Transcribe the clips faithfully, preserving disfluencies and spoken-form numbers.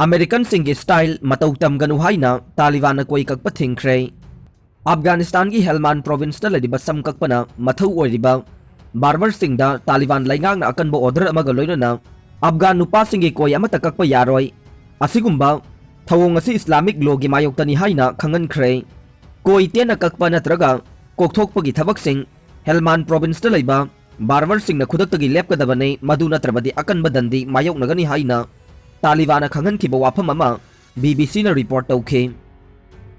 ꯑꯃꯦꯔꯤꯀꯟꯁꯤꯡꯒꯤ style ꯃꯇꯧ ꯇꯝꯒꯅꯨ ꯍꯥꯏꯅ ꯇꯥꯂꯤꯕꯥꯟꯅ ꯀꯣꯏ ꯀꯛꯄ ꯊꯤꯡꯈ꯭ꯔꯦ꯫ ꯑꯐꯒꯥꯅꯤꯁꯇꯥꯟꯒꯤ ꯍꯦꯜꯃꯥꯟ provinceꯇ ꯂꯩꯔꯤꯕ ꯁꯝ ꯀꯛꯄꯅ ꯃꯊꯧ ꯑꯣꯏꯔꯤꯕ barberꯁꯤꯡꯗ ꯇꯥꯂꯤꯕꯥꯟ ꯂꯩꯉꯥꯛꯅ ꯑꯀꯟꯕ order ꯑꯃꯒ ꯂꯣꯏꯅꯅ ꯑꯐꯒꯥꯟ ꯅꯨꯄꯥꯁꯤꯡꯒꯤ ꯀꯣꯏ ꯑꯃꯠꯇ ꯀꯛꯄ ꯌꯥꯔꯣꯏ꯫ ꯑꯁꯤꯒꯨꯝꯕ ꯊꯧꯑꯣꯡ ꯑꯁꯤ Islamic lawꯒꯤ ꯃꯥꯌꯣꯛꯇꯅꯤ ꯍꯥꯏꯅ ꯈꯪꯍꯟꯈ꯭ꯔꯦ꯫ ꯀꯣꯏ ꯇꯦꯟꯅ ꯀꯛꯄ ꯅꯠꯇ꯭ꯔꯒ ꯀꯣꯛꯊꯣꯛꯄꯒꯤ ꯊꯕꯛꯁꯤꯡ ꯍꯦꯜꯃꯥꯟ provinceꯇ ꯂꯩꯕ barberꯁꯤꯡꯅ ꯈꯨꯗꯛꯇꯒꯤ ꯂꯦꯞꯀꯗꯕꯅꯤ, ꯃꯗꯨ ꯅꯠꯇ꯭ꯔꯕꯗꯤ ꯑꯀꯟꯕ ꯗꯟꯗꯤ ꯃꯥꯌꯣꯛꯅꯒꯅꯤ ꯍꯥꯏꯅ ꯇꯥꯂꯤꯕꯥꯟꯅ ꯈꯪꯍꯟꯈꯤꯕ ꯋꯥꯐꯝ ꯑꯃ BBCꯅ report ꯇꯧꯈꯤ꯫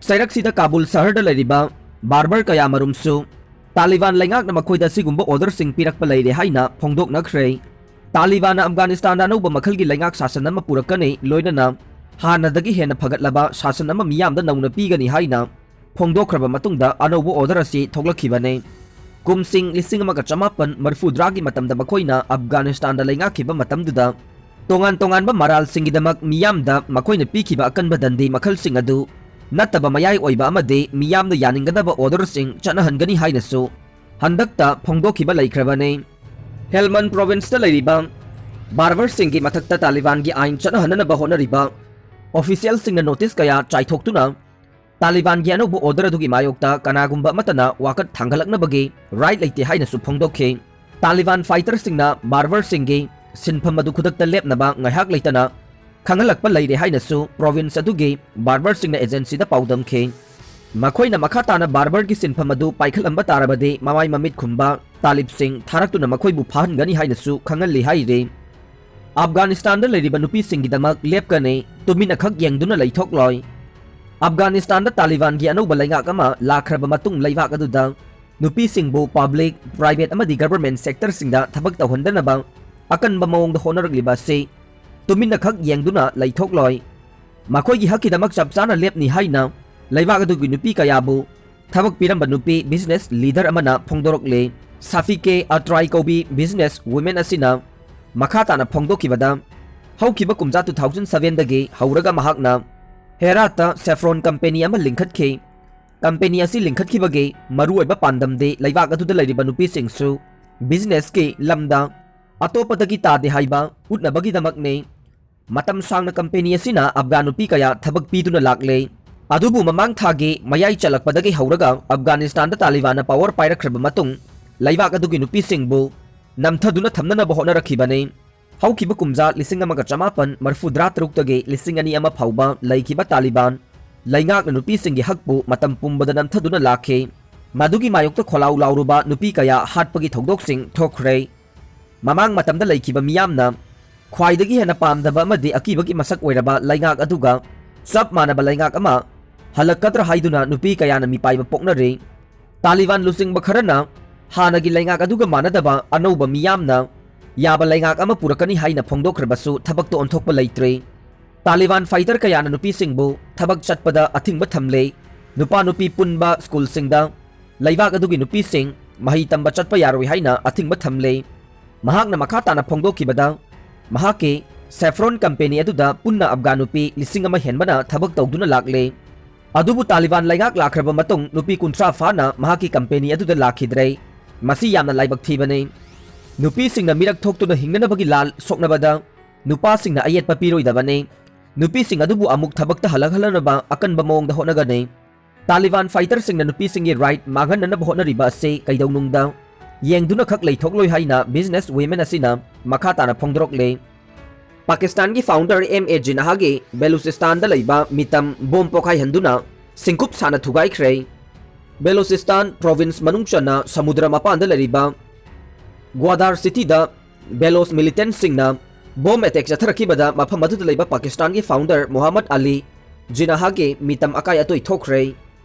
ꯆꯩꯔꯛꯁꯤꯗ ꯀꯥꯕꯨꯜ ꯁꯍꯔꯗ ꯂꯩꯔꯤꯕ barber ꯀꯌꯥꯃꯔꯨꯝꯁꯨ ꯇꯥꯂꯤꯕꯥꯟ ꯂꯩꯉꯥꯛꯅ ꯃꯈꯣꯏꯗ ꯑꯁꯤꯒꯨꯝꯕ orderꯁꯤꯡ ꯄꯤꯔꯛꯄ ꯂꯩꯔꯦ ꯍꯥꯏꯅ ꯐꯣꯡꯗꯣꯛꯅꯈ꯭ꯔꯦ꯫ ꯇꯥꯂꯤꯕꯥꯟꯅ ꯑꯐꯒꯥꯅꯤꯁꯇꯥꯟꯗ ꯑꯅꯧꯕ ꯃꯈꯜꯒꯤ ꯂꯩꯉꯥꯛ ꯁꯥꯁꯟ ꯑꯃ ꯄꯨꯔꯛꯀꯅꯤ, ꯂꯣꯏꯅꯅ ꯍꯥꯟꯅꯗꯒꯤ ꯍꯦꯟꯅ ꯐꯒꯠꯂꯕ ꯁꯥꯁꯟ ꯑꯃ ꯃꯤꯌꯥꯝꯗ ꯅꯧꯅ ꯄꯤꯒꯅꯤ ꯍꯥꯏꯅ ꯐꯣꯡꯗꯣꯛꯈ꯭ꯔꯕ ꯃꯇꯨꯡꯗ ꯑꯅꯧꯕ order ꯑꯁꯤ ꯊꯣꯛꯂꯛꯈꯤꯕꯅꯤ꯫ ꯀꯨꯝꯁꯤꯡ ꯂꯤꯁꯤꯡ ꯑꯃꯒ ꯆꯃꯥꯄꯟ ꯃꯔꯤꯐꯨꯇꯔꯥꯒꯤ ꯃꯇꯝꯗ ꯃꯈꯣꯏꯅ ꯑꯐꯒꯥꯅꯤꯁꯇꯥꯟꯗ ꯂꯩꯉꯥꯛꯈꯤꯕ ꯃꯇꯝꯗꯨꯗ ꯇꯣꯉꯥꯟ ꯇꯣꯉꯥꯟꯕ ꯃꯔꯥꯜꯁꯤꯡꯒꯤꯗꯃꯛ ꯃꯤꯌꯥꯝꯗ ꯃꯈꯣꯏꯅ ꯄꯤꯈꯤꯕ ꯑꯀꯟꯕ ꯗꯟꯗꯤ ꯃꯈꯜꯁꯤꯡ ꯑꯗꯨ ꯅꯠꯇꯕ ꯃꯌꯥꯏ ꯑꯣꯏꯕ ꯑꯃꯗꯤ ꯃꯤꯌꯥꯝꯅ ꯌꯥꯅꯤꯡꯒꯗꯕ orderꯁꯤꯡ ꯆꯠꯅꯍꯟꯒꯅꯤ ꯍꯥꯏꯅꯁꯨ ꯍꯟꯗꯛꯇ ꯐꯣꯡꯗꯣꯛꯈꯤꯕ ꯂꯩꯈ꯭ꯔꯕꯅꯤ꯫ ꯍꯦꯜꯃꯟ provinceꯇ ꯂꯩꯔꯤꯕ barberꯁꯤꯡꯒꯤ ꯃꯊꯛꯇ ꯇꯥꯂꯤꯕꯥꯟꯒꯤ ꯑꯥꯏꯟ ꯆꯠꯅꯍꯟꯅꯅꯕ ꯍꯣꯠꯅꯔꯤꯕ officialꯁꯤꯡꯅ notice ꯀꯌꯥ ꯆꯥꯏꯊꯣꯛꯇꯨꯅ ꯇꯥꯂꯤꯕꯥꯟꯒꯤ ꯑꯅꯧꯕ order ꯑꯗꯨꯒꯤ ꯃꯥꯌꯣꯛꯇ ꯀꯅꯥꯒꯨꯝꯕ ꯑꯃꯠꯇꯅ ꯋꯥꯀꯠ ꯊꯥꯡꯒꯠꯂꯛꯅꯕꯒꯤ right ꯂꯩꯇꯦ ꯍꯥꯏꯅꯁꯨ ꯐꯣꯡꯗꯣꯛꯈꯤ꯫ ꯇꯥꯂꯤꯕꯥꯟ fighterꯁꯤꯡꯅ barberꯁꯤꯡꯒꯤ ꯁꯤꯟꯐꯝ ꯑꯗꯨ ꯈꯨꯗꯛꯇ ꯂꯦꯞꯅꯕ ꯉꯥꯏꯍꯥꯛ ꯂꯩꯇꯅ ꯈꯪꯍꯜꯂꯛꯄ ꯂꯩꯔꯦ ꯍꯥꯏꯅꯁꯨ province ꯑꯗꯨꯒꯤ barberꯁꯤꯡꯅ agencyꯗ ꯄꯥꯎꯗꯝꯈꯤ꯫ ꯃꯈꯣꯏꯅ ꯃꯈꯥ ꯇꯥꯅ barberꯒꯤ ꯁꯤꯟꯐꯝ ꯑꯗꯨ ꯄꯥꯏꯈꯠꯂꯝꯕ ꯇꯥꯔꯕꯗꯤ ꯃꯃꯥꯏ ꯃꯃꯤꯠ ꯈꯨꯝꯕ ꯇꯥꯂꯤꯕꯁꯤꯡ ꯊꯥꯔꯛꯇꯨꯅ ꯃꯈꯣꯏꯕꯨ ꯐꯥꯍꯟꯒꯅꯤ ꯍꯥꯏꯅꯁꯨ ꯈꯪꯍꯜꯂꯤ ꯍꯥꯏꯔꯤ꯫ ꯑꯐꯒꯥꯅꯤꯁꯇꯥꯟꯗ ꯂꯩꯔꯤꯕ ꯅꯨꯄꯤꯁꯤꯡꯒꯤꯗꯃꯛ ꯂꯦꯞꯀꯅꯤ, ꯇꯨꯃꯤꯟꯅ ꯈꯛ ꯌꯦꯡꯗꯨꯅ ꯂꯩꯊꯣꯛꯂꯣꯏ꯫ ꯑꯐꯒꯥꯅꯤꯁꯇꯥꯟꯗ ꯇꯥꯂꯤꯕꯥꯟꯒꯤ ꯑꯅꯧꯕ ꯂꯩꯉꯥꯛ ꯑꯃ ꯂꯥꯛꯈ꯭ꯔꯕ ꯃꯇꯨꯡ ꯂꯩꯕꯥꯛ ꯑꯗꯨꯗ ꯅꯨꯄꯤꯁꯤꯡꯕꯨ public, private ꯑꯃꯗꯤ government sectorꯁꯤꯡꯗ ꯊꯕꯛ ꯇꯧꯍꯟꯗꯅꯕ ꯑꯀꯟꯕ ꯃꯑꯣꯡꯗ ꯍꯣꯠꯅꯔꯛꯂꯤꯕ ꯑꯁꯤ ꯇꯨꯃꯤꯟꯅ ꯈꯛ ꯌꯦꯡꯗꯨꯅ ꯂꯩꯊꯣꯛꯂꯣꯏ꯫ ꯃꯈꯣꯏꯒꯤ ꯍꯛꯀꯤꯗꯃꯛ ꯆꯞ ꯆꯥꯅ ꯂꯦꯞꯅꯤ ꯍꯥꯏꯅ ꯂꯩꯕꯥꯛ ꯑꯗꯨꯒꯤ ꯅꯨꯄꯤ ꯀꯌꯥꯕꯨ ꯊꯕꯛ ꯄꯤꯔꯝꯕ ꯅꯨꯄꯤ business leader ꯑꯃꯅ ꯐꯣꯡꯗꯣꯔꯛꯂꯦ꯫ ꯁꯥꯐꯤꯀꯦ ꯑꯇ꯭ꯔꯥꯏ ꯀꯧꯕꯤ business woman ꯑꯁꯤꯅ ꯃꯈꯥ ꯇꯥꯅ ꯐꯣꯡꯗꯣꯛꯈꯤꯕꯗ, ꯍꯧꯈꯤꯕ ꯀꯨꯝꯖꯥ two thousand sevenꯗꯒꯤ ꯍꯧꯔꯒ ꯃꯍꯥꯛꯅ ꯍꯦꯔꯥꯠꯇ saffron company ꯑꯃ ꯂꯤꯡꯈꯠꯈꯤ꯫ Company ꯑꯁꯤ ꯂꯤꯡꯈꯠꯈꯤꯕꯒꯤ ꯃꯔꯨꯑꯣꯏꯕ ꯄꯥꯟꯗꯝꯗꯤ ꯂꯩꯕꯥꯛ ꯑꯗꯨꯗ ꯂꯩꯔꯤꯕ ꯅꯨꯄꯤꯁꯤꯡꯁꯨ businessꯀꯤ ꯂꯝꯗ ꯑꯇꯣꯞꯄꯗꯒꯤ ꯇꯥꯗꯦ ꯍꯥꯏꯕ ꯎꯠꯅꯕꯒꯤꯗꯃꯛꯅꯤ꯫ ꯃꯇꯝ ꯁꯥꯡꯅ ꯀꯝꯄꯦꯅꯤ ꯑꯁꯤꯅ ꯑꯐꯒꯥꯟ ꯅꯨꯄꯤ ꯀꯌꯥ ꯊꯕꯛ ꯄꯤꯗꯨꯅ ꯂꯥꯛꯂꯦ꯫ ꯑꯗꯨꯕꯨ ꯃꯃꯥꯡ ꯊꯥꯒꯤ ꯃꯌꯥꯏ ꯆꯜꯂꯛꯄꯗꯒꯤ ꯍꯧꯔꯒ ꯑꯐꯒꯥꯅꯤꯁꯇꯥꯟꯗ ꯇꯥꯂꯤꯕꯥꯟꯅ ꯄꯥꯋꯔ ꯄꯥꯏꯔꯛꯈ꯭ꯔꯕ ꯃꯇꯨꯡ, ꯂꯩꯕꯥꯛ ꯑꯗꯨꯒꯤ ꯅꯨꯄꯤꯁꯤꯡꯕꯨ ꯅꯝꯊꯗꯨꯅ ꯊꯝꯅꯅꯕ ꯍꯣꯠꯅꯔꯛꯈꯤꯕꯅꯤ꯫ ꯍꯧꯈꯤꯕ ꯀꯨꯝꯖꯥ ꯂꯤꯁꯤꯡ ꯑꯃꯒ ꯆꯃꯥꯄꯟ ꯃꯔꯤꯐꯨꯇꯔꯥ ꯇꯔꯨꯛꯇꯒꯤ ꯂꯤꯁꯤꯡ ꯑꯅꯤ ꯑꯃ ꯐꯥꯎꯕ ꯂꯩꯈꯤꯕ ꯇꯥꯂꯤꯕꯥꯟ ꯂꯩꯉꯥꯛꯅ ꯅꯨꯄꯤꯁꯤꯡꯒꯤ ꯍꯛꯄꯨ ꯃꯇꯝ ꯄꯨꯝꯕꯗ ꯅꯝꯊꯗꯨꯅ ꯂꯥꯛꯈꯤ꯫ ꯃꯗꯨꯒꯤ ꯃꯥꯌꯣꯛꯇ ꯈꯣꯜꯂꯥꯎ ꯂꯥꯎꯔꯨꯕ ꯅꯨꯄꯤ ꯀꯌꯥ ꯍꯥꯠꯄꯒꯤ ꯊꯧꯗꯣꯛꯁꯤꯡ ꯊꯣꯛꯈ꯭ꯔꯦ꯫ ꯃꯃꯥꯡ ꯃꯇꯝꯗ ꯂꯩꯈꯤꯕ ꯃꯤꯌꯥꯝꯅ ꯈ꯭ꯋꯥꯏꯗꯒꯤ ꯍꯦꯟꯅ ꯄꯥꯝꯗꯕ ꯑꯃꯗꯤ ꯑꯀꯤꯕꯒꯤ ꯃꯁꯛ ꯑꯣꯏꯔꯕ ꯂꯩꯉꯥꯛ ꯑꯗꯨꯒ ꯆꯞ ꯃꯥꯟꯅꯕ ꯂꯩꯉꯥꯛ ꯑꯃ ꯍꯜꯂꯛꯀꯗ꯭ꯔꯥ ꯍꯥꯏꯗꯨꯅ ꯅꯨꯄꯤ ꯀꯌꯥꯅ ꯃꯤꯄꯥꯏꯕ ꯄꯣꯛꯅꯔꯤ꯫ ꯇꯥꯂꯤꯕꯥꯟ ꯂꯨꯆꯤꯡꯕ ꯈꯔꯅ ꯍꯥꯟꯅꯒꯤ ꯂꯩꯉꯥꯛ ꯑꯗꯨꯒ ꯃꯥꯟꯅꯗꯕ ꯑꯅꯧꯕ ꯃꯤꯌꯥꯝꯅ ꯌꯥꯕ ꯂꯩꯉꯥꯛ ꯑꯃ ꯄꯨꯔꯛꯀꯅꯤ ꯍꯥꯏꯅ ꯐꯣꯡꯗꯣꯛꯈ꯭ꯔꯕꯁꯨ ꯊꯕꯛꯇ ꯑꯣꯟꯊꯣꯛꯄ ꯂꯩꯇ꯭ꯔꯤ꯫ ꯇꯥꯂꯤꯕꯥꯟ ꯐꯥꯏꯇꯔ ꯀꯌꯥꯅ ꯅꯨꯄꯤꯁꯤꯡꯕꯨ ꯊꯕꯛ ꯆꯠꯄꯗ ꯑꯊꯤꯡꯕ ꯊꯝꯂꯦ꯫ ꯅꯨꯄꯥ ꯅꯨꯄꯤ ꯄꯨꯟꯕ ꯁ꯭ꯀꯨꯜꯁꯤꯡꯗ ꯂꯩꯕꯥꯛ ꯑꯗꯨꯒꯤ ꯅꯨꯄꯤꯁꯤꯡ ꯃꯍꯩ ꯇꯝꯕ ꯆꯠꯄ ꯌꯥꯔꯣꯏ ꯍꯥꯏꯅ ꯑꯊꯤꯡꯕ ꯊꯝꯂꯦ꯫ ꯃꯍꯥꯛꯅ ꯃꯈꯥ ꯇꯥꯅ ꯐꯣꯡꯗꯣꯛꯈꯤꯕꯗ, ꯃꯍꯥꯛꯀꯤ Saffron ꯀꯝꯄꯦꯅꯤ ꯑꯗꯨꯗ ꯄꯨꯟꯅ ꯑꯐꯒꯥꯟ ꯅꯨꯄꯤ ꯂꯤꯁꯤꯡ ꯑꯃ ꯍꯦꯟꯕꯅ ꯊꯕꯛ ꯇꯧꯗꯨꯅ ꯂꯥꯛꯂꯦ꯫ ꯑꯗꯨꯕꯨ ꯇꯥꯂꯤꯕꯥꯟ ꯂꯩꯉꯥꯛ ꯂꯥꯛꯈ꯭ꯔꯕ ꯃꯇꯨꯡ ꯅꯨꯄꯤ ꯀꯨꯟꯊ꯭ꯔꯥ ꯐꯥꯅ ꯃꯍꯥꯛꯀꯤ ꯀꯝꯄꯦꯅꯤ ꯑꯗꯨꯗ ꯂꯥꯛꯈꯤꯗ꯭ꯔꯦ꯫ ꯃꯁꯤ ꯌꯥꯝꯅ ꯂꯥꯏꯕꯛ ꯊꯤꯕꯅꯤ꯫ ꯅꯨꯄꯤꯁꯤꯡꯅ ꯃꯤꯔꯛ ꯊꯣꯛꯇꯨꯅ ꯍꯤꯡꯅꯅꯕꯒꯤ ꯂꯥꯜ ꯁꯣꯛꯅꯕꯗ ꯅꯨꯄꯥꯁꯤꯡꯅ ꯑꯌꯦꯠꯄ ꯄꯤꯔꯣꯏꯗꯕꯅꯤ꯫ ꯅꯨꯄꯤꯁꯤꯡ ꯑꯗꯨꯕꯨ ꯑꯃꯨꯛ ꯊꯕꯛꯇ ꯍꯜꯂꯛꯍꯜꯂꯅꯕ ꯑꯀꯟꯕ ꯃꯑꯣꯡꯗ ꯍꯣꯠꯅꯒꯅꯤ꯫ ꯇꯥꯂꯤꯕꯥꯟ ꯐꯥꯏꯇꯔꯁꯤꯡꯅ ꯅꯨꯄꯤꯁꯤꯡꯒꯤ ꯔꯥꯏꯠ ꯃꯥꯡꯍꯟꯅꯅꯕ ꯍꯣꯠꯅꯔꯤꯕ ꯑꯁꯤ ꯀꯩꯗꯧꯅꯨꯡꯗ ꯌꯦꯡꯗꯨꯅ ꯈꯛ ꯂꯩꯊꯣꯛꯂꯣꯏ ꯍꯥꯏꯅ ꯕꯤꯖꯤꯅꯦꯁ ꯋꯤꯃꯦꯟ ꯑꯁꯤꯅ ꯃꯈꯥ ꯇꯥꯅ ꯐꯣꯡꯗꯣꯔꯛꯂꯦ꯫ ꯄꯥꯀꯤꯁꯇꯥꯟꯒꯤ ꯐꯥꯎꯟꯗꯔ ꯑꯦꯝ ꯑꯦ ꯖꯤꯅꯥꯍꯥꯒꯤ ꯕꯦꯂꯨꯆꯤꯁꯇꯥꯟꯗ ꯂꯩꯕ ꯃꯤꯇꯝ ꯕꯣꯝ ꯄꯣꯈꯥꯏꯍꯟꯗꯨꯅ ꯁꯤꯡꯀꯨꯞ ꯁꯥꯅ ꯊꯨꯒꯥꯏꯈ꯭ꯔꯦ꯫ ꯕꯦꯂꯨꯆꯤꯁꯇꯥꯟ ꯄ꯭ꯔꯣꯚꯤꯟꯁ ꯃꯅꯨꯡ ꯆꯟꯅ ꯁꯃꯨꯗ꯭ꯔ ꯃꯄꯥꯟꯗ ꯂꯩꯔꯤꯕ ꯒ꯭ꯋꯥꯗꯥꯔ ꯁꯤꯇꯤꯗ ꯕꯦꯂꯣꯁ ꯃꯤꯂꯤꯇꯦꯟꯠꯁꯤꯡꯅ ꯕꯣꯝ ꯑꯦꯇꯦꯛ ꯆꯠꯊꯔꯛꯈꯤꯕꯗ ꯃꯐꯝ ꯑꯗꯨꯗ ꯂꯩꯕ ꯄꯥꯀꯤꯁꯇꯥꯟꯒꯤ ꯐꯥꯎꯟꯗꯔ ꯃꯣꯍꯥꯃꯗ ꯑꯂꯤ ꯖꯤꯅꯥꯍꯥꯒꯤ ꯃꯤꯇꯝ ꯑꯀꯥꯏ ꯑꯇꯣꯏ ꯊꯣꯛꯈ꯭ꯔꯦ꯫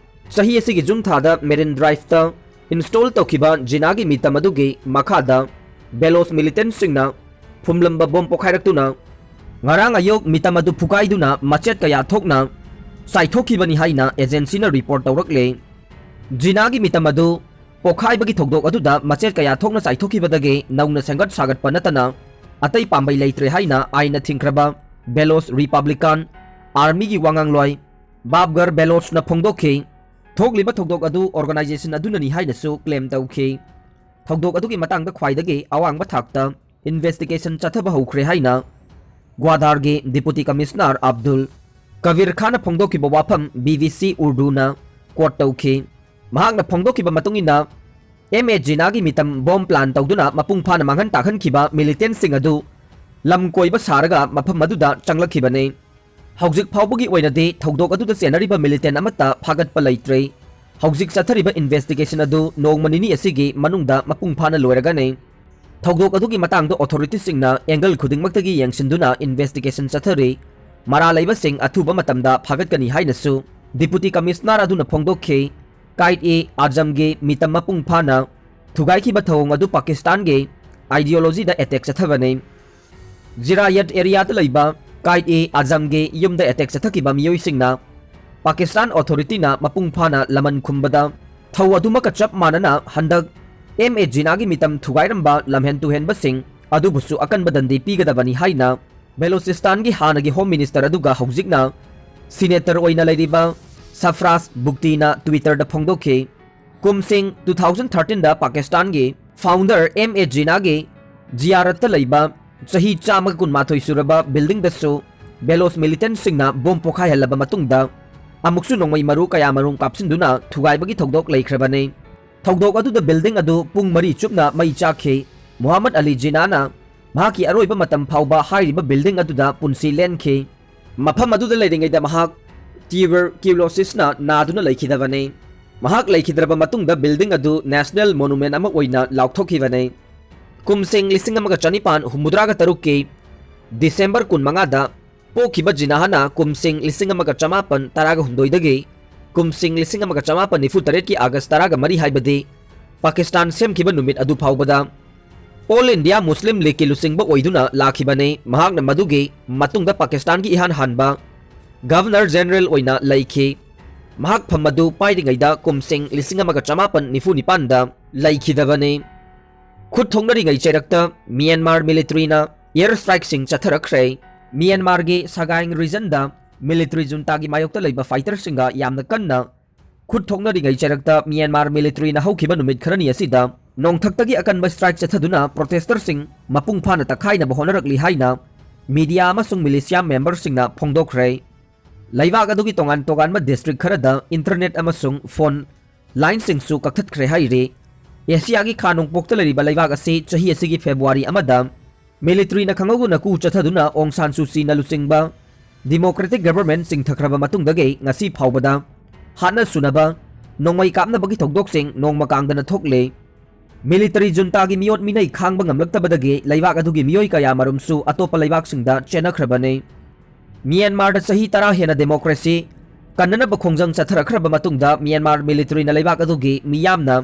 ꯆꯍꯤ ꯑꯁꯤꯒꯤ ꯖꯨꯟ ꯊꯥꯗ ꯃꯦꯔꯤꯟ ꯗ꯭ꯔꯥꯏꯚꯇ ꯏꯟꯁꯇꯣꯜ ꯇꯧꯈꯤꯕ ꯖꯤꯅꯥꯒꯤ ꯃꯤꯇꯝ ꯑꯗꯨꯒꯤ ꯃꯈꯥꯗ ꯕꯦꯂꯣꯁ ꯃꯤꯂꯤꯇꯦꯟꯠꯁꯤꯡꯅ ꯐꯨꯝꯂꯝꯕ ꯕꯣꯝ ꯄꯣꯈꯥꯏꯔꯛꯇꯨꯅ ꯉꯔꯥꯡ ꯑꯌꯨꯛ ꯃꯤꯇꯝ ꯑꯗꯨ ꯐꯨꯒꯥꯏꯗꯨꯅ ꯃꯆꯦꯠ ꯀꯌꯥ ꯊꯣꯛꯅ ꯆꯥꯏꯊꯣꯛꯈꯤꯕꯅꯤ ꯍꯥꯏꯅ ꯑꯦꯖꯦꯟꯁꯤꯅ ꯔꯤꯄꯣꯔꯠ ꯇꯧꯔꯛꯂꯦ꯫ ꯖꯤꯅꯥꯒꯤ ꯃꯤꯇꯝ ꯑꯗꯨ ꯄꯣꯈꯥꯏꯕꯒꯤ ꯊꯧꯗꯣꯛ ꯑꯗꯨꯗ ꯃꯆꯦꯠ ꯀꯌꯥ ꯊꯣꯛꯅ ꯆꯥꯏꯊꯣꯛꯈꯤꯕꯗꯒꯤ ꯅꯧꯅ ꯁꯦꯝꯒꯠ ꯁꯥꯒꯠꯄ ꯅꯠꯇꯅ ꯑꯇꯩ ꯄꯥꯝꯕꯩ ꯂꯩꯇ꯭ꯔꯦ ꯍꯥꯏꯅ ꯑꯥꯏꯟꯅ ꯊꯤꯡꯈ꯭ꯔꯕ ꯕꯦꯂꯣꯁ ꯔꯤꯄꯕ꯭ꯂꯤꯀꯥꯟ ꯑꯥꯔꯃꯤꯒꯤ ꯋꯥꯉꯥꯡꯂꯣꯏ ꯕꯥꯕꯒꯔ ꯕꯦꯂꯣꯁꯅ ꯐꯣꯡꯗꯣꯛꯈꯤ꯫ ꯊꯣꯛꯂꯤꯕ ꯊꯧꯗꯣꯛ ꯑꯗꯨ ꯑꯣꯔꯒꯅꯥꯏꯖꯦꯁꯟ ꯑꯗꯨꯅꯅꯤ ꯍꯥꯏꯅꯁꯨ ꯀ꯭ꯂꯦꯝ ꯇꯧꯈꯤ꯫ ꯊꯧꯗꯣꯛ ꯑꯗꯨꯒꯤ ꯃꯇꯥꯡꯗ ꯈ꯭ꯋꯥꯏꯗꯒꯤ ꯑꯋꯥꯡꯕ ꯊꯥꯛꯇ ꯏꯟꯚꯦꯁꯇꯤꯒꯦꯁꯟ ꯆꯠꯊꯕ ꯍꯧꯈ꯭ꯔꯦ ꯍꯥꯏꯅ ꯒ꯭ꯋꯥꯗꯥꯔꯒꯤ Deputy Commissioner ꯑꯕꯗꯨꯜ ꯀꯕꯤꯔ ꯈꯥꯟꯅ ꯐꯣꯡꯗꯣꯛꯈꯤꯕ ꯋꯥꯐꯝ B B C Urduꯅ quote ꯇꯧꯈꯤ꯫ ꯃꯍꯥꯛꯅ ꯐꯣꯡꯗꯣꯛꯈꯤꯕ ꯃꯇꯨꯡ ꯏꯟꯅ, M A ꯖꯤꯅꯥꯒꯤ ꯃꯤꯇꯝ ꯕꯣꯝ ꯄ꯭ꯂꯥꯟ ꯇꯧꯗꯨꯅ ꯃꯄꯨꯡ ꯐꯥꯅ ꯃꯥꯡꯍꯟ ꯇꯥꯛꯍꯟꯈꯤꯕ militantꯁꯤꯡ ꯑꯗꯨ ꯂꯝ ꯀꯣꯏꯕ ꯁꯥꯔꯒ ꯃꯐꯝ ꯑꯗꯨꯗ ꯆꯪꯂꯛꯈꯤꯕꯅꯤ꯫ ꯍꯧꯖꯤꯛ ꯐꯥꯎꯕꯒꯤ ꯑꯣꯏꯅꯗꯤ ꯊꯧꯗꯣꯛ ꯑꯗꯨꯗ ꯆꯦꯟꯅꯔꯤꯕ militant ꯑꯃꯠꯇ ꯐꯥꯒꯠꯄ ꯂꯩꯇ꯭ꯔꯤ꯫ ꯍꯧꯖꯤꯛ ꯆꯠꯊꯔꯤꯕ investigation ꯑꯗꯨ ꯅꯣꯡꯃ ꯅꯤꯅꯤ ꯑꯁꯤꯒꯤ ꯃꯅꯨꯡꯗ ꯃꯄꯨꯡ ꯐꯥꯅ ꯂꯣꯏꯔꯒꯅꯤ꯫ ꯊꯧꯗꯣꯛ ꯑꯗꯨꯒꯤ ꯃꯇꯥꯡꯗ authorityꯁꯤꯡꯅ angle ꯈꯨꯗꯤꯡꯃꯛꯇꯒꯤ ꯌꯦꯡꯁꯤꯟꯗꯨꯅ investigation ꯆꯠꯊꯔꯤ꯫ ꯃꯔꯥꯜ ꯂꯩꯕꯁꯤꯡ ꯑꯊꯨꯕ ꯃꯇꯝꯗ ꯐꯥꯒꯠꯀꯅꯤ ꯍꯥꯏꯅꯁꯨ Deputy Commissioner ꯑꯗꯨꯅ ꯐꯣꯡꯗꯣꯛꯈꯤ꯫ ꯀꯥꯏꯗ-ꯏ-ꯑꯥꯖꯝꯒꯤ ꯃꯤꯇꯝ ꯃꯄꯨꯡ ꯐꯥꯅ ꯊꯨꯒꯥꯏꯈꯤꯕ ꯊꯧꯑꯣꯡ ꯑꯗꯨ ꯄꯥꯀꯤꯁꯇꯥꯟꯒꯤ ideologyꯗ attack ꯆꯠꯊꯕꯅꯤ꯫ ꯖꯤꯔꯥꯌꯠ areaꯗ ꯂꯩꯕ ꯀꯥꯏꯗ-ꯏ-ꯑꯥꯖꯝꯒꯤ ꯌꯨꯝꯗ attack ꯆꯠꯊꯈꯤꯕ ꯃꯤꯑꯣꯏꯁꯤꯡꯅ ꯄꯥꯀꯤꯁꯇꯥꯟ authorityꯅ ꯃꯄꯨꯡ ꯐꯥꯅ ꯂꯃꯟ ꯈꯨꯝꯕꯗ ꯊꯧ ꯑꯗꯨꯃꯛꯀ ꯆꯞ ꯃꯥꯟꯅꯅ ꯍꯟꯗꯛ M A ꯖꯤꯅꯥꯒꯤ ꯃꯤꯇꯝ ꯊꯨꯒꯥꯏꯔꯝꯕ ꯂꯝꯍꯦꯟ ꯇꯨꯍꯦꯟꯕꯁꯤꯡ ꯑꯗꯨꯕꯨꯁꯨ ꯑꯀꯟꯕ ꯗꯟꯗꯤ ꯄꯤꯒꯗꯕꯅꯤ ꯍꯥꯏꯅ ꯕꯦꯂꯨꯆꯤꯁꯇꯥꯟꯒꯤ ꯍꯥꯟꯅꯒꯤ Home Minister ꯑꯗꯨꯒ ꯍꯧꯖꯤꯛꯅ Senator ꯑꯣꯏꯅ ꯂꯩꯔꯤꯕ ꯁꯐꯔꯥꯖ ꯕꯨꯒꯇꯤꯅ Twitterꯗ ꯐꯣꯡꯗꯣꯛꯈꯤ꯫ ꯀꯨꯝꯁꯤꯡ two thousand thirteenꯗ ꯄꯥꯀꯤꯁꯇꯥꯟꯒꯤ founder M A ꯖꯤꯅꯥꯒꯤ ꯖꯤꯌꯥꯔꯠꯇ ꯂꯩꯕ ꯆꯍꯤ ꯆꯥꯝꯃꯒ ꯀꯨꯟꯃꯥꯊꯣꯏ ꯁꯨꯔꯕ buildingꯗꯁꯨ ꯕꯦꯂꯣꯆ militantꯁꯤꯡꯅ ꯕꯣꯝ ꯄꯣꯈꯥꯏꯍꯜꯂꯕ ꯃꯇꯨꯡꯗ ꯑꯃꯨꯛꯁꯨ ꯅꯣꯡꯃꯩ ꯃꯔꯨ ꯀꯌꯥꯃꯔꯨꯝ ꯀꯥꯞꯁꯤꯟꯗꯨꯅ ꯊꯨꯒꯥꯏꯕꯒꯤ ꯊꯧꯗꯣꯛ ꯂꯩꯈ꯭ꯔꯕꯅꯤ꯫ ꯊꯧꯗꯣꯛ ꯑꯗꯨꯗ building ꯑꯗꯨ ꯄꯨꯡ ꯃꯔꯤ ꯆꯨꯞꯅ ꯃꯩ ꯆꯥꯛꯈꯤ꯫ ꯃꯨꯍꯝꯃꯗ ꯑꯂꯤ ꯖꯤꯅꯥꯅ ꯃꯍꯥꯛꯀꯤ ꯑꯔꯣꯏꯕ ꯃꯇꯝ ꯐꯥꯎꯕ ꯍꯥꯏꯔꯤꯕ building ꯑꯗꯨꯗ ꯄꯨꯟꯁꯤ ꯂꯦꯟꯈꯤ꯫ ꯃꯐꯝ ꯑꯗꯨꯗ ꯂꯩꯔꯤꯉꯩꯗ ꯃꯍꯥꯛ tuberculosisꯅ ꯅꯥꯗꯨꯅ ꯂꯩꯈꯤꯗꯕꯅꯤ꯫ ꯃꯍꯥꯛ ꯂꯩꯈꯤꯗ꯭ꯔꯕ ꯃꯇꯨꯡꯗ building ꯑꯗꯨ national monument ꯑꯃ ꯑꯣꯏꯅ ꯂꯥꯎꯊꯣꯛꯈꯤꯕꯅꯤ꯫ ꯀꯨꯝꯁꯤꯡ ꯂꯤꯁꯤꯡ ꯑꯃꯒ ꯆꯅꯤꯄꯥꯟ ꯍꯨꯝꯐꯨꯇꯔꯥꯒ ꯇꯔꯨꯛꯀꯤ December ꯀꯨꯟꯃꯉꯥꯗ ꯄꯣꯛꯈꯤꯕ ꯖꯤꯅꯥꯍꯅ ꯀꯨꯝꯁꯤꯡ ꯂꯤꯁꯤꯡ ꯑꯃꯒ ꯆꯃꯥꯄꯟ ꯇꯔꯥꯒ ꯍꯨꯝꯗꯣꯏꯗꯒꯤ ꯀꯨꯝꯁꯤꯡ ꯂꯤꯁꯤꯡ ꯑꯃꯒ ꯆꯃꯥꯄꯟ ꯅꯤꯐꯨ ꯇꯔꯦꯠꯀꯤ August ꯇꯔꯥꯒ ꯃꯔꯤ ꯍꯥꯏꯕꯗꯤ ꯄꯥꯀꯤꯁꯇꯥꯟ ꯁꯦꯝꯈꯤꯕ ꯅꯨꯃꯤꯠ ꯑꯗꯨ ꯐꯥꯎꯕꯗ All India Muslim Leagueꯀꯤ ꯂꯨꯆꯤꯡꯕ ꯑꯣꯏꯗꯨꯅ ꯂꯥꯛꯈꯤꯕꯅꯤ꯫ ꯃꯍꯥꯛꯅ ꯃꯗꯨꯒꯤ ꯃꯇꯨꯡꯗ ꯄꯥꯀꯤꯁꯇꯥꯟꯒꯤ ꯏꯍꯥꯟ ꯍꯥꯟꯕ Governor General ꯑꯣꯏꯅ ꯂꯩꯈꯤ꯫ ꯃꯍꯥꯛ ꯐꯝ ꯑꯗꯨ ꯄꯥꯏꯔꯤꯉꯩꯗ ꯀꯨꯝꯁꯤꯡ ꯂꯤꯁꯤꯡ ꯑꯃꯒ ꯆꯃꯥꯄꯟ ꯅꯤꯐꯨ ꯅꯤꯄꯥꯟꯗ ꯂꯩꯈꯤꯗꯕꯅꯤ꯫ ꯈꯨꯠ ꯊꯣꯛꯅꯔꯤꯉꯩ ꯆꯩꯔꯛꯇ ꯃ꯭ꯌꯥꯟꯃꯥꯔ militaryꯅ air strikeꯁꯤꯡ ꯆꯠꯊꯔꯛꯈ꯭ꯔꯦ꯫ ꯃ꯭ꯌꯥꯟꯃꯥꯔꯒꯤ ꯁꯒꯥꯏꯡ regionꯗ military juntaꯒꯤ ꯃꯥꯌꯣꯛꯇ ꯂꯩꯕ fighterꯁꯤꯡꯒ ꯌꯥꯝꯅ ꯀꯟꯅ ꯈꯨꯠ ꯊꯣꯛꯅꯔꯤꯉꯩ ꯆꯩꯔꯛꯇ ꯃ꯭ꯌꯥꯟꯃꯥꯔ militaryꯅ ꯍꯧꯈꯤꯕ ꯅꯨꯃꯤꯠ ꯈꯔꯅꯤ ꯑꯁꯤꯗ ꯅꯣꯡꯊꯛꯇꯒꯤ ꯑꯀꯟꯕ strike ꯆꯠꯊꯗꯨꯅ protesterꯁꯤꯡ ꯃꯄꯨꯡ ꯐꯥꯅ ꯇꯛꯈꯥꯏꯅꯕ ꯍꯣꯠꯅꯔꯛꯂꯤ ꯍꯥꯏꯅ ꯃꯤꯗꯤꯌꯥ ꯑꯃꯁꯨꯡ ꯃꯤꯂꯤꯁꯤꯌꯥ ꯃꯦꯝꯕꯔꯁꯤꯡꯅ ꯐꯣꯡꯗꯣꯛꯈ꯭ꯔꯦ꯫ ꯂꯩꯕꯥꯛ ꯑꯗꯨꯒꯤ ꯇꯣꯉꯥꯟ ꯇꯣꯉꯥꯟꯕ ꯗꯤꯁꯇ꯭ꯔꯤꯛ ꯈꯔꯗ ꯏꯟꯇꯔꯅꯦꯠ ꯑꯃꯁꯨꯡ ꯐꯣꯟ ꯂꯥꯏꯟꯁꯤꯡꯁꯨ ꯀꯛꯊꯠꯈ꯭ꯔꯦ ꯍꯥꯏꯔꯤ꯫ ꯑꯦꯁꯤꯌꯥꯒꯤ ꯈꯥ ꯅꯣꯡꯄꯣꯛꯇ ꯂꯩꯔꯤꯕ ꯂꯩꯕꯥꯛ ꯑꯁꯤ ꯆꯍꯤ ꯑꯁꯤꯒꯤ ꯐꯦꯕ꯭ꯔꯨꯋꯥꯔꯤ ꯑꯃꯗ ꯃꯤꯂꯤꯇꯔꯤꯅ ꯈꯪꯍꯧꯗꯅ ꯀꯨ ꯆꯠꯊꯗꯨꯅ ꯑꯣꯡ ꯁꯥꯟ ꯁꯨ ꯆꯤꯅ ꯂꯨꯆꯤꯡꯕ ꯗꯤꯃꯣꯀ꯭ꯔꯦꯇꯤꯛ ꯒꯕꯔꯃꯦꯟꯠ ꯆꯤꯡꯊꯈ꯭ꯔꯕ ꯃꯇꯨꯡꯗꯒꯤ ꯉꯁꯤ ꯐꯥꯎꯕꯗ ꯍꯥꯠꯅ ꯁꯨꯅꯕ ꯅꯣꯡꯃꯩ ꯀꯥꯞꯅꯕꯒꯤ ꯊꯧꯗꯣꯛꯁꯤꯡ ꯅꯣꯡꯃ ꯀꯥꯡꯗꯅ ꯊꯣꯛꯂꯦ꯫ ꯃꯤꯂꯤꯇꯔꯤ ꯖꯨꯟꯇꯥꯒꯤ ꯃꯤꯑꯣꯠ ꯃꯤꯅꯩ ꯈꯥꯡꯕ ꯉꯝꯂꯛꯇꯕꯗꯒꯤ ꯂꯩꯕꯥꯛ ꯑꯗꯨꯒꯤ ꯃꯤꯑꯣꯏ ꯀꯌꯥ ꯃꯔꯨꯝꯁꯨ ꯑꯇꯣꯞꯄ ꯂꯩꯕꯥꯛꯁꯤꯡꯗ ꯆꯦꯟꯅꯈ꯭ꯔꯕꯅꯤ꯫ ꯃ꯭ꯌꯥꯟꯃꯥꯔꯗ ꯆꯍꯤ ꯇꯔꯥ ꯍꯦꯟꯅ ꯗꯦꯃꯣꯀ꯭ꯔꯦꯁꯤ ꯀꯟꯅꯅꯕ ꯈꯣꯡꯖꯪ ꯆꯠꯊꯔꯛꯈ꯭ꯔꯕ ꯃꯇꯨꯡꯗ ꯃ꯭ꯌꯥꯟꯃꯥꯔ ꯃꯤꯂꯤꯇꯔꯤꯅ ꯂꯩꯕꯥꯛ ꯑꯗꯨꯒꯤ ꯃꯤꯌꯥꯝꯅ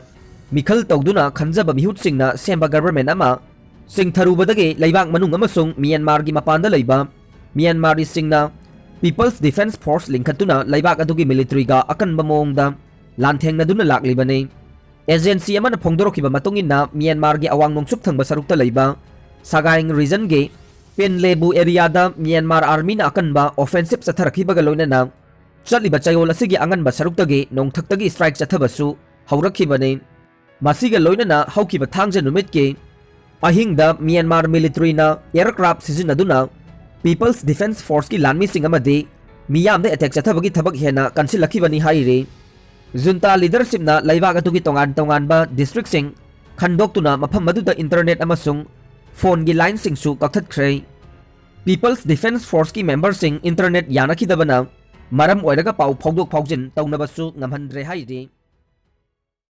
ꯃꯤꯈꯜ ꯇꯧꯗꯨꯅ ꯈꯟꯖꯕ ꯃꯤꯍꯨꯠꯁꯤꯡꯅ ꯁꯦꯝꯕ ꯒꯕꯔꯃꯦꯟꯠ ꯑꯃ ꯆꯤꯡꯊꯔꯨꯕꯗꯒꯤ ꯂꯩꯕꯥꯛ ꯃꯅꯨꯡ ꯑꯃꯁꯨꯡ ꯃ꯭ꯌꯥꯟꯃꯥꯔꯒꯤ ꯃꯄꯥꯟꯗ ꯂꯩꯕ ꯃ꯭ꯌꯥꯟꯃꯥꯔꯤꯁꯤꯡꯅ ꯄꯤꯄꯜꯁ ꯗꯤꯐꯦꯟꯁ ꯐꯣꯔꯁ ꯂꯤꯡꯈꯠꯇꯨꯅ ꯂꯩꯕꯥꯛ ꯑꯗꯨꯒꯤ ꯃꯤꯂꯤꯇꯔꯤꯒ ꯑꯀꯟꯕ ꯃꯑꯣꯡꯗ ꯂꯥꯟꯊꯦꯡꯅꯗꯨꯅ ꯂꯥꯛꯂꯤꯕꯅꯤ꯫ ꯑꯦꯖꯦꯟꯁꯤ ꯑꯃꯅ ꯐꯣꯡꯗꯣꯔꯛꯈꯤꯕ ꯃꯇꯨꯡ ꯏꯟꯅ, ꯃ꯭ꯌꯥꯟꯃꯥꯔꯒꯤ ꯑꯋꯥꯡ ꯅꯣꯡꯆꯨꯞ ꯊꯪꯕ ꯁꯔꯨꯛꯇ ꯂꯩꯕ ꯁꯒꯥꯏꯡ ꯔꯤꯖꯟꯒꯤ ꯄꯦꯟꯂꯦꯕꯨ ꯑꯦꯔꯤꯌꯥꯗ ꯃ꯭ꯌꯥꯟꯃꯥꯔ ꯑꯥꯔꯃꯤꯅ ꯑꯀꯟꯕ ꯑꯣꯐꯦꯟꯁꯤꯞ ꯆꯠꯊꯔꯛꯈꯤꯕꯒ ꯂꯣꯏꯅꯅ ꯆꯠꯂꯤꯕ ꯆꯌꯣꯜ ꯑꯁꯤꯒꯤ ꯑꯉꯟꯕ ꯁꯔꯨꯛꯇꯒꯤ ꯅꯣꯡꯊꯛꯇꯒꯤ ꯁ꯭ꯇ꯭ꯔꯥꯏꯛ ꯆꯠꯊꯕꯁꯨ ꯍꯧꯔꯛꯈꯤꯕꯅꯤ꯫ ꯃꯁꯤꯒ ꯂꯣꯏꯅꯅ ꯍꯧꯈꯤꯕ ꯊꯥꯡꯖ ꯅꯨꯃꯤꯠꯀꯤ ꯑꯍꯤꯡꯗ ꯃ꯭ꯌꯥꯟꯃꯥꯔ ꯃꯤꯂꯤꯇꯔꯤꯅ ꯑꯦꯌꯔꯀ꯭ꯔꯥꯐ ꯁꯤꯖꯤꯟꯅꯗꯨꯅ ꯄꯤꯄꯜꯁ ꯗꯤꯐꯦꯟꯁ ꯐꯣꯔꯁꯀꯤ ꯂꯥꯟꯃꯤꯁꯤꯡ ꯑꯃꯗꯤ ꯃꯤꯌꯥꯝꯗ ꯑꯦꯇꯦꯛ ꯆꯠꯊꯕꯒꯤ ꯊꯕꯛ ꯍꯦꯟꯅ ꯀꯟꯁꯤꯜꯂꯛꯈꯤꯕꯅꯤ ꯍꯥꯏꯔꯤ꯫ ꯖꯨꯟꯇꯥ ꯂꯤꯗꯔꯁꯤꯞꯅ ꯂꯩꯕꯥꯛ ꯑꯗꯨꯒꯤ ꯇꯣꯉꯥꯟ ꯇꯣꯉꯥꯟꯕ ꯗꯤꯁꯇ꯭ꯔꯤꯛꯁꯤꯡ ꯈꯟꯗꯣꯛꯇꯨꯅ ꯃꯐꯝ ꯑꯗꯨꯗ ꯏꯟꯇꯔꯅꯦꯠ ꯑꯃꯁꯨꯡ ꯐꯣꯟꯒꯤ ꯂꯥꯏꯟꯁꯤꯡꯁꯨ ꯀꯛꯊꯠꯈ꯭ꯔꯦ꯫ ꯄꯤꯄꯜꯁ ꯗꯤꯐꯦꯟꯁ ꯐꯣꯔꯁꯀꯤ ꯃꯦꯝꯕꯔꯁꯤꯡ ꯏꯟꯇꯔꯅꯦꯠ ꯌꯥꯅꯈꯤꯗꯕꯅ ꯃꯔꯝ ꯑꯣꯏꯔꯒ ꯄꯥꯎ ꯐꯥꯎꯗꯣꯛ ꯐꯥꯎꯖꯤꯟ ꯇꯧꯅꯕꯁꯨ ꯉꯝꯍꯟꯗ꯭ꯔꯦ ꯍꯥꯏꯔꯤ꯫